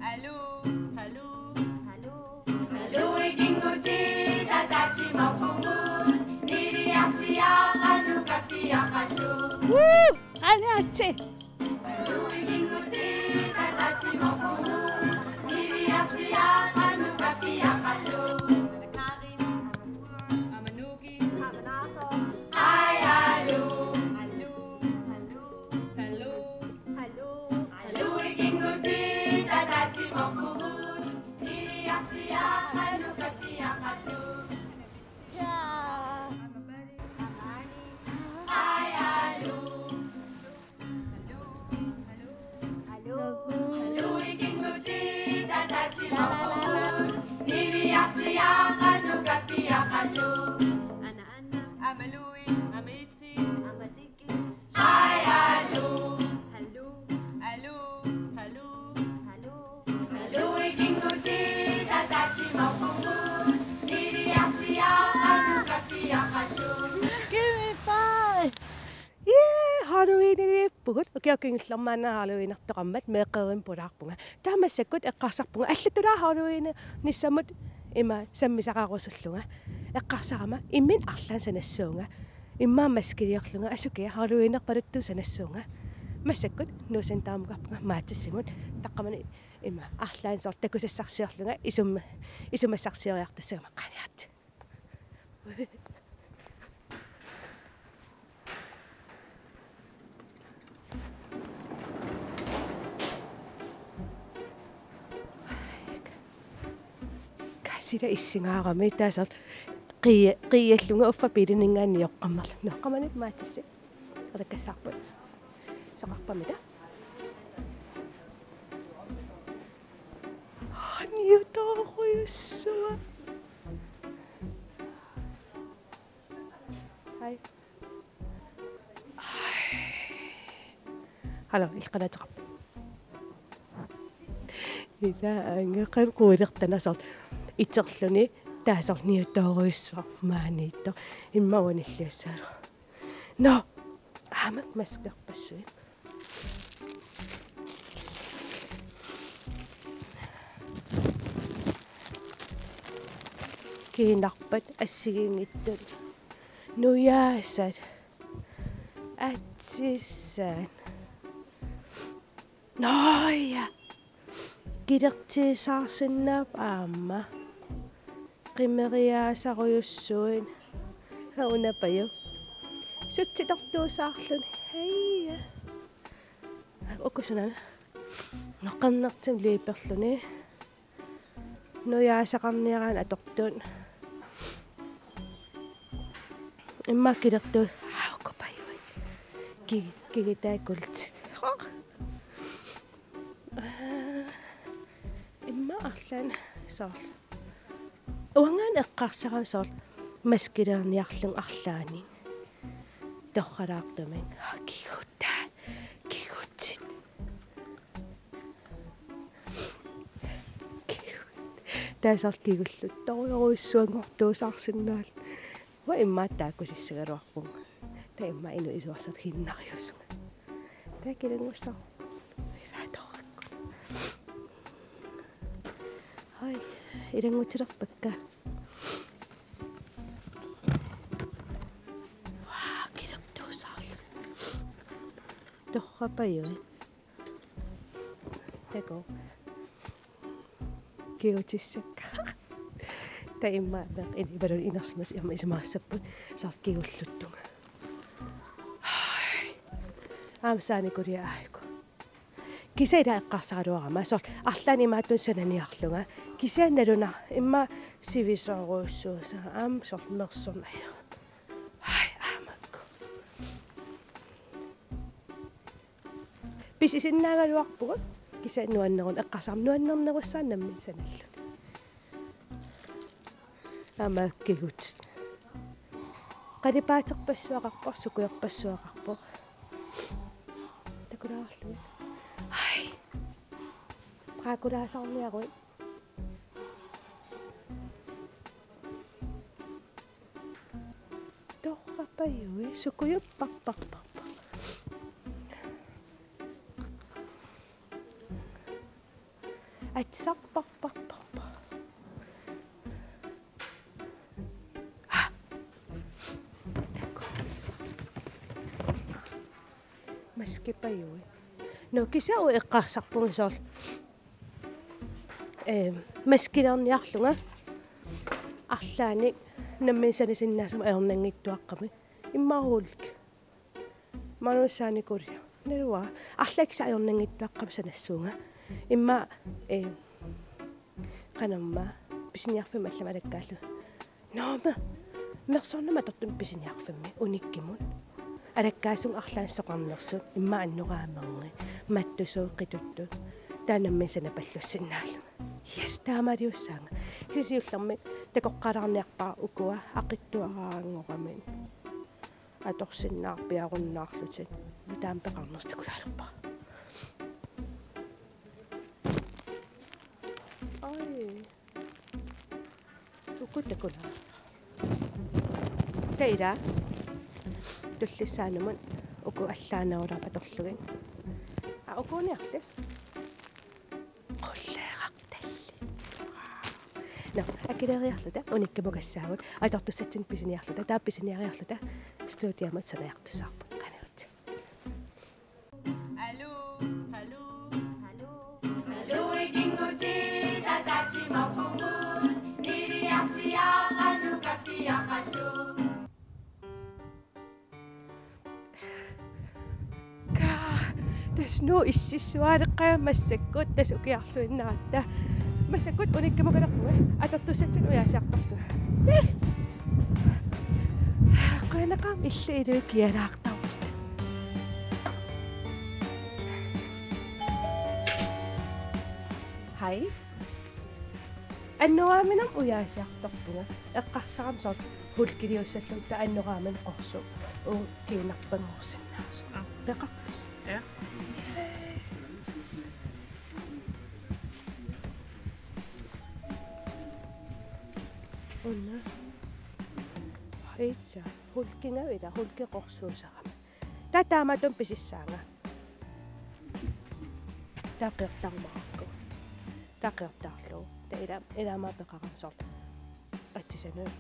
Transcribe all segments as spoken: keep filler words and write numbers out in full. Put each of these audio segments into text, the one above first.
Hallo, hallo, hallo. Hallo, ikinngutsit ataatsimorpugut, niviarsiaqqat nukappiaqqallu. Woo! Qaniatsi! Hallo, ikinngutsit ataatsimorpugut, niviarsiaqqat nukappiaqqallu. Karin, Amanuki, Amanaaso. Ai, hallo. Hallo, hallo, hallo. Hallo. Hallo, ikinngutsit ataatsimorpugut, niviarsiaqqat nukappiaqqallu. Ja. Ai, hallo. Hallo. Hallo, ikinngutsit ataatsimorpugut, niviarsiaqqat nukappiaqqallu. Ana, ana. Amalui, amit. Amasiki. Ai, hallo. Hallo. Hallo. Hallo. Hallo. Hallo, ikinngutsit ataatsimorpugut, niviarsiaqqat nukappiaqqallu. Give me five. Yeah, Halloweeniliippugut. Ukiut kingullermi aamma Halloweenertoqarmat meeqqerinik pulaarpunga. Taava massakkut eqqarsarpunga: Allatut Halloweenissamut ima sammisaqarusullunga. Eqqarsarama imminut arlaannik sanassuunga. Immaqa maskiliorlunga, asukiaq Halloweenerpaluttoq sanassuunga. Massakkut Nuuk Centerimukarpunga Matassimut. Taqqamani ima arlaannik soorlu takusassarsiorlunga isum-, isumassarsioriartussagama. Qaniat. Kaasila issingaarami taava soorlu qia-, qiallunga uffa biilininngaanniit oqqammerlunga. Nå, qamani Matassi. Alakkassarput. Soqarpamita? Niutoorujussuaq. Hej. Hallo, ilqanaateqarpoq. Ila angeqan quilertana soorlu iterluni taava soorlu niutoorujussuaq maaniittoq. Immaqa uanilliassaalu. Nå, aamma maskerpassuit. Kiinarpat assigiinngitsut. Nujaasat. Atsissaat. Nå ja. Kilertiisaarsinnaapput aamma. Qimeriaasarujussuit. Haa, una paju. Sutsitortuusaarluni. Hej. Uku suna. Noqqernertim liiperluni. Nujaasaqarniaraanni atortut. Immaqa kilertuut. Haa, uku pajuit. Ki-, kigitaat kuultit. Hoo. Aa, immaqa arlaannik soorlu. Uangaana eqqarsarama soorlu maskiliorniarlunga arlaannik. Torralaartumik. Aa, kigutaat. Kigutsit. Taava soorlu kigulluttorujorujussuanngortuusaarsinnaalluni. Uanga immaqa taakku sissagaluarpunga. Taava immaqa inuit isuarsartut hinnariusunga. Taava kilanngussaq. Ivaatorakkut. Hej, ilanngutilerpakka. Wow, kilertuusaarluni. Torrapajui. Takuuk. Kigutissakka. Taava immaqa meeqqat inuit ivaluunniit inersimasut aamma isumaassapput. Soorlu kigulluttunga. Aamma saanikulia aajuku. Kisianni eqqarsaraluarama soorlu arlaannik imaattunik sananiarlunga. Kisianni nalunaq immaqa sivisoorujussuusaanga aamma soorlu nersorneq ajorama. Hej, aamma uku. Pisisinnaagaluarpugut kisianni nuannerun-, eqqarsarama nuannernerussaaq nammineq sanalluni. Aamma kigutsit. Qalipaaterpassuaqarpoq, sukuerpassuaqarpoq. Takulaarlugit. Hej. Draculaasarniaruit. Torrapajui, sukujupparparparpar. Atsarparparparpar. Maskipajui. Nå, kisianni eqqarsarpunga soorlu. Ee, maskilerniarlunga arlaannik nammineq sanasinnaasumik ajornanngitsuaqqamik. Immaqa Hulk. Manussaanik kulia. Naluara. Arlaannik kisianni ajornanngitsuaqqamik sanassuunga. Immaqa, ee, qanormaa pisiniarfimmi allamik alakkaallugu. Nå, me-, mersornama atortumi pisiniarfimmi unikkimut. Alakkaasunga arlaannik soqarnersut, immaqa annoraamerngit, mattusuut qituttut. Taava nammineq sanapallassinnaallunga. Yes, taamaaliussaanga. Kisianni siullermik takoqqaalaarniarpara ukua aqitsuaraanngoramik. Atorsinnaarpiarunnaarlutik. Taama peqarnersoq takulaalerpara. Ai. Uku takulaa. Taava ila. Tullissaanumut uku allaanerulaarput atorlugit. Aa, ukuuniarli. Qulleerartallit. Nå, akileriarluta unikkamukassaagut, atortussatsinnut pisiniarluta, taava pisiniariarluta studiamut sanaartussavarput. Qanoq. Aluu, aluu, aluu. Aluu, ikinguti, satasi maufungu, niliarsiaqalu, kapiaqalu. Ka, tassa Nuup ississuaaleqqaanga massakkut, tassa ukiarluinnaratta. Massakkut unikkamukalerpunga, atortussatsinnut ujaasiartorlunga. Eh! Qujanaqaaq illit ilui kialaartarput. Hej. Annoraaminermut ujaasiartorpunga. Eqqarsarama soorlu Hulkiliussallunga, taava annoraaminermut qorsuup uunga kiinarpanngorsinnaasoq. Aa. Peqarpisi? Ja. Una. Hej, ja. Hulkingavit, ila Hulki qorsuusarami. Taava taamatut pisissaanga. Taava qertarmarakku. Taava qertarlugu. Taava ila-, ilaama peqarama soorlu. Atsisanut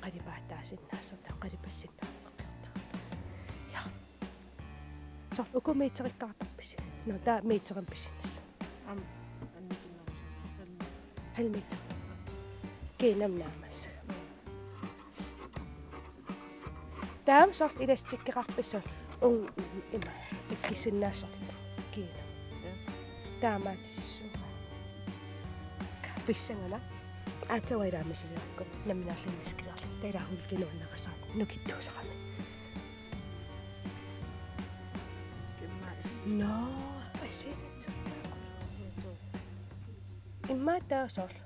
qalipaataasinnaassaaq, taava qalipassinnaavoq qertarlugu. Ja. Soorlu uku meterikkaartarpisi? Nå, taava meterimik pisinnassaaq. Aamma, annikinnerusumik. Halv meter. Kiinamik naammassagami. Taava soorlu elastikkeqarpisi soorlu uunga ima ikkussinnaasarluni kiinamik. Ja. Taamaattusissuuvoq. Pissanganaq. Aatsaat uanga ilaama misiliirakku. Nammineerlunga maskilerlunga. Taava ila Hulki nuannarasaartoq. Nukittuusarami. Nå, assigiinngitsorpaaluit. Immaqa taava soorlu.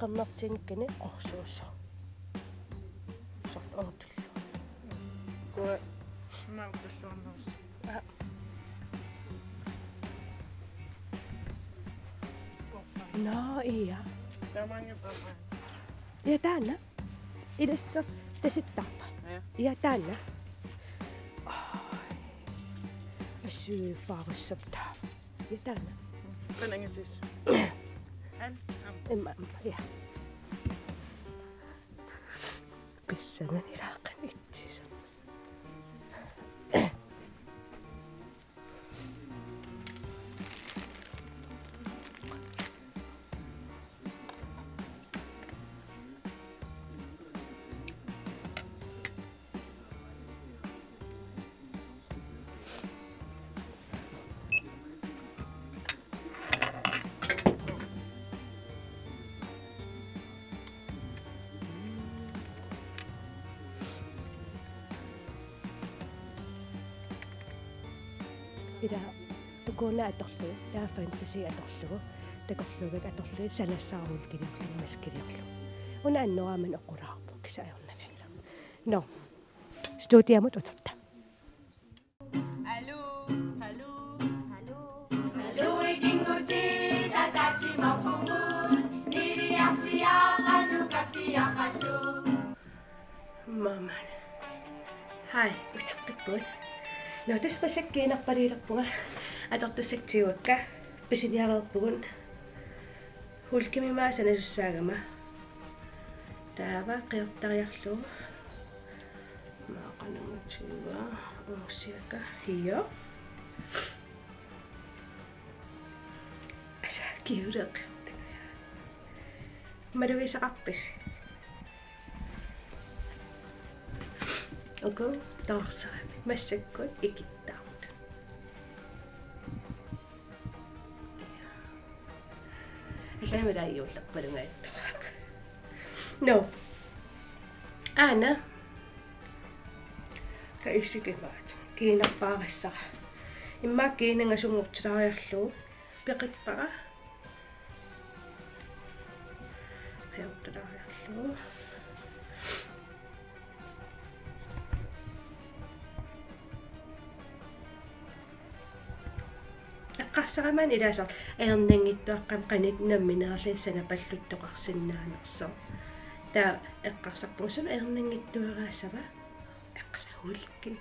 Qernertinngikkuni qorsuusoq. Soorlu ortullu. Kua maartulluarnerus. Aa. Nå, ja. Tamangi papa. Ja, taanna. Ilassa tasittarpa. Ja. Ja, taanna. Ai. Assuiffaarissapput taava. Ja, taanna. Qanangatis. Al. Am. Imma, imma, ja. Pissanganaq ilaa qanitsisoq. Ila ukuuna atorlugu, taava Fantasy atorlugu, takorluugakku atorlugit, sanassara Hulkiliorlugu, maskiliorlugu. Una annoraamineq oqarpoq, kisianni ajornanngilaq. Nå. Studiamut uterta. Aluu, aluu, aluu. Aluu, ikinguti, satasi maufungu, niliarsiaqalu, kapiaqalu. Maman. Hej, uteqqippugut. Nå, tassa massakkut kiinarpaliulerpunga. Atortussatut tiguakka, pisiniareerpugut. Hulkimik aamma sanasussaagama. Taava qiortariarlugu. Maaqanangutiga uusiaka hio. Asa kiuleq. Malugisaqarpisi? Uku taarsaami massakkut ikittaartut. Allamilaajuullerpalungaattoq. No. Aana. Ka isikka imaattoq. Kiinarpaarissara. Immaqa kiinanga sunngortilaariarlugu. Peqippara. Qiortariarlugu. Eqqarsarama ilaasa ajornanngitsuaqqamik qanoq nammineerluni sanapalluttoqarsinnaanersoq. Taava eqqarsarpunga suna ajornanngitsuaraassava? Eqqarsarama hulki.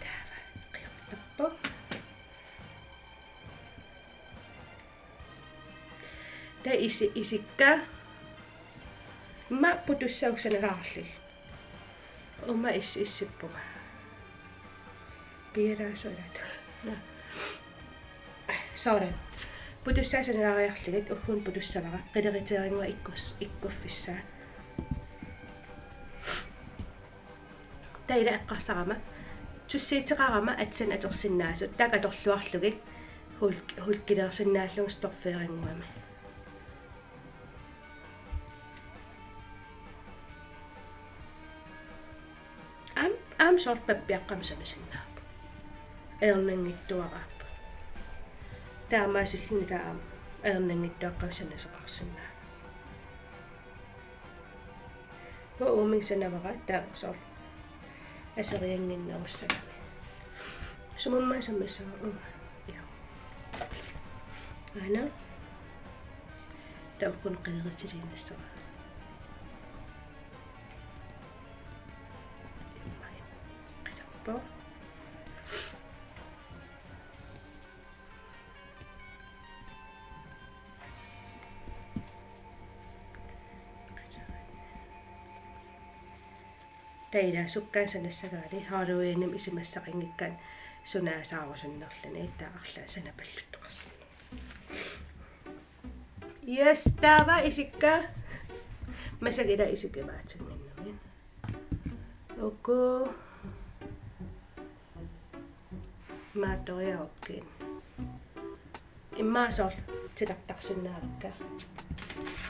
Taava qiortarpoq. Taava isi-, isikka. Immaqa putussaq sanalaarlugit. Uuma is-, issippunga. Piilaasulaat. Naa. Sådan. Putussaq sanalaariarlugit ugguuna putussavara. Qileriteerinnguaq ikkus-, ikkuffissaa. Taava ila eqqarsarama. Tussiuteqarama atisat atorsinnaasut. Taakku atorluarlugit. Hulk-, hulkileersinnaallugu stoffeerinnguamik. Aamma, aamma soorlu pappiaqqamik samisinnaapput. Ajornanngitsuaraapput. Taamaasilluni taava aamma ajornanngitsuaqqamik sanasoqarsinnaapput. Uanga uuminnga sanavara taava soorlu aseriannginnerussagami. Sumummat sammissavat uunga. Ia. Aana. Taava ugguuna qileritiliinnassavara. Immaqa. Qilerpoq. Taava ila sukkaanut sanassagaanni Halloweenimi isumassaqanngikkaanni sunaasaarusunnerluni taava arlaat sanapalluttoqarsinnaapput. Yes, taava isikka. Massakkut ila isikka imaatinnginnami. Uku. Maattoriarukkiin. Immaqa soorlu titartarsinnaavakka.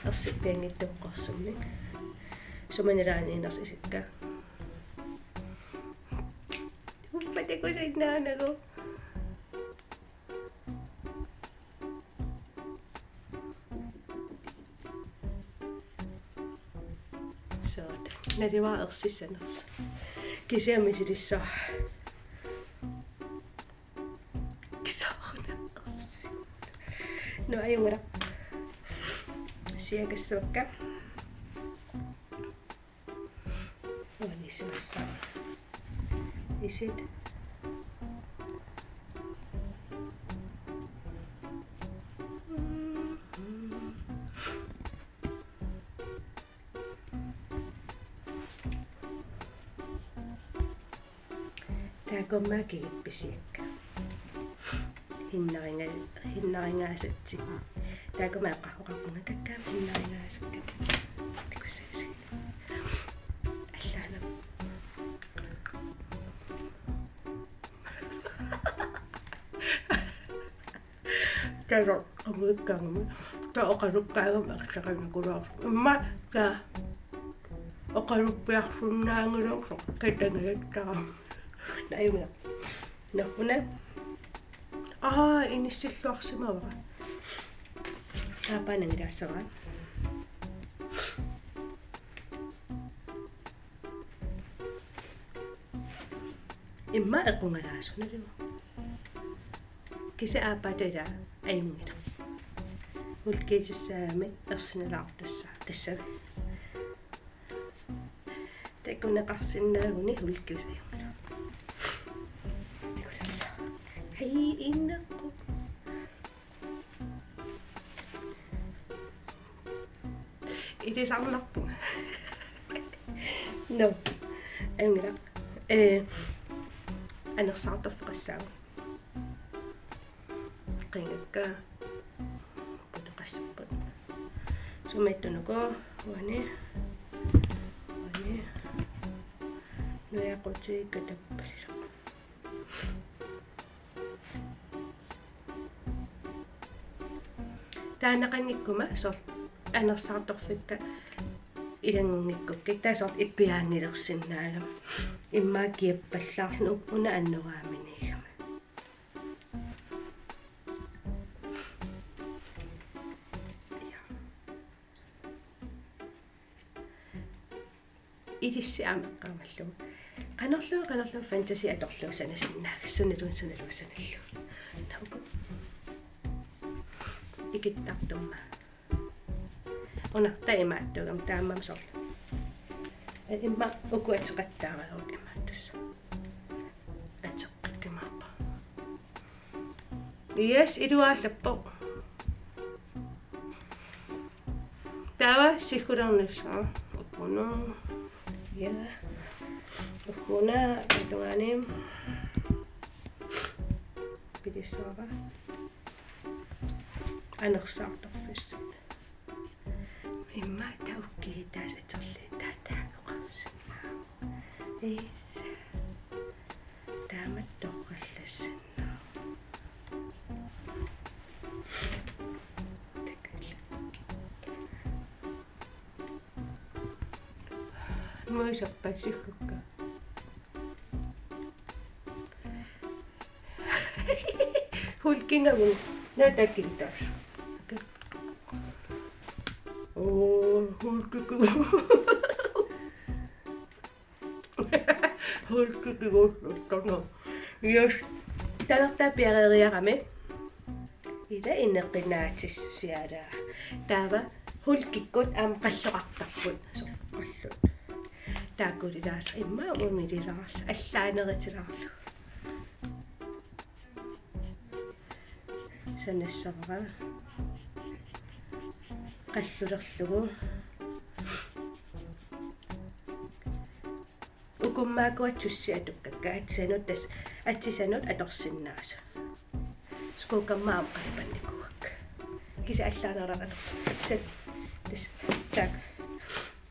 Ersippianngitsuuqqorsummik. Sumanilaaniinersoq isikka. Uffa takusinnaanagu. Sådan. Naluara ersissanersoq. Kisianni misilissaaq. Kisaaruna ersi. Nå, ajunngilaq. Siagassavakka. Uani simassaa. Isit. Taakku aamma kigippisiakka. Hinnaringa-, hinnaringaasatsinni. Taakku aamma eqqa-, oqarpunga kakkaak hinnaringaasakka. Takussavisi. Allaana. Taava anguikkaangami. Taava oqalukkaangami arsaqannakulaarpoq. Immaqa taava oqaluppiarsinnaanngilagut soorlu katangajattarami. Naimia. Nakkuna. Aa, inissilluarsimavara. Aappaa nangilaassavara. Immaqa equngalaasunarlugu. Kisianni aappaata ila ajunngilaq. Hulkiusussaagami ersinalaartussaavoq tassami. Takuneqarsinnaaguni hulkiusaq ajunngilaq. Takulassa. Hej, inneqqu. Ilisarnarpunga. No. Anngilaq. Eh, anersaartorfeqassaagut. Qingakka. Putoqassapput. Sumiittunuku. Uani. Uani. Nujaquti katappallu. Taanna qangikkuma soorlu anersaartorfikka ilanngunngikkukkit, taava soorlu ippiaanngilersinnaagami. Immaqa kiappallaarluni una annoraaminiigami. Ilissi aamma eqqaamallugu. Qanorluunniit, qanorluunniit fantasi atorlugu sanasinnaagassi, sanaluunniit, sanaluunniit, sanallugu. Nauku. Ikittartumma. Una taamaattuugami, taamaammat soorlu. Immaqa uku ateqattaaragukku imaattussaq. Ateqqikkumaarpara. Yes, iluaallappoq. Taava siggulernissaa. Ukkuna. Ja. Ukkuna tungaani. Pilissaara. Anersaartorfissat. Immaqa taava ukiitaas aterliin taava taakoqarsinnaavoq. Ii. Taamatut torrallassinnaavoq. Nuisappat siggukka. Hulkingagu. Naa takkiltaas. Oo, hulkiku. Hulkikigulluttuna. Yes. Talertaa piareeriarami. Ila ineqinaatissialaa. Taava hulkikkut aamma qalloqartarput. Soorlu qallut. Taakku ilaasa immaqa unililaarlu. Allaaneritilaarlu. Sanassavara. Qallulerlugu. Ukummaakua tussi atukkakka atsisanut tassa, atsisanut atorsinnaasut. Skuukkamma aamma qalipannikuuakka. Kisianni allaanerulaartoq atorput. Tassa, tassa taakku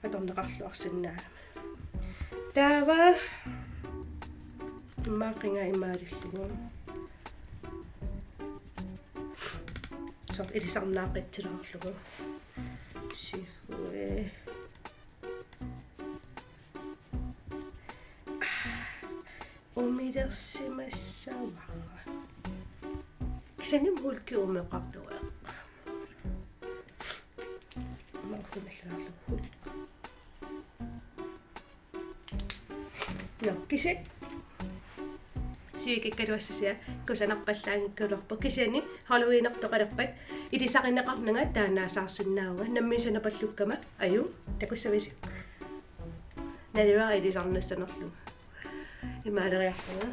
atorneqarluarsinnaagami. Taava immaqa qingaa imaalillugu. Soorlu ilisarnaaqqitsilaarlugu. Siue. Umilersimassavara. Kisianni hulki umeqartugaa. Aamma umilersimassavara. No, kisianni. Sivikikkaluassasiaq kusanarpallaanngikkaluarpoq. Kisianni Halloweenertoqalerpat ilisarineqarnanga taannaasaarsinnaavunga. Nammineq sanapallukkama. Aju, takussavisi. Naluara ilisarnassanerlunga. Imaaleriarlunga.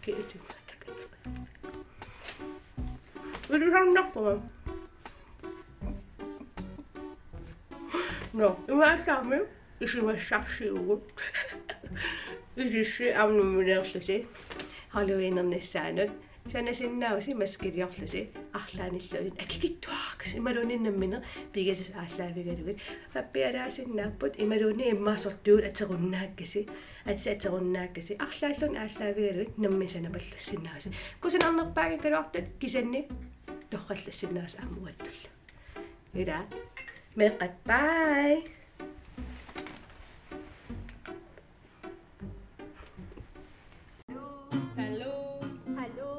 Kiitimma takatsi. Ilisarnarpunga. No, imaallaammi isumassarsiugut. Ilissi aamma nammineerlusi. Halloweenernissaanut. Sanasinnaavusi maskiliorlusi. Arlaannilluunniit akikitsuaraakkasi. Imaluunniit nammineq pigisassat aallaavigalugit. Pappialaasinnaapput imaluunniit immaqa sortuut aterunnaakkasi. Atisat aterunnaakkasi. Arlaannilluunniit aallaavigalugit nammineq sanapallassinnaagussi. Kusanarnerpaanngikkaluartut kisianni torrallassinnaagussi aamma uattullu. Ila. Meeqqat, bye. Hello. Hello.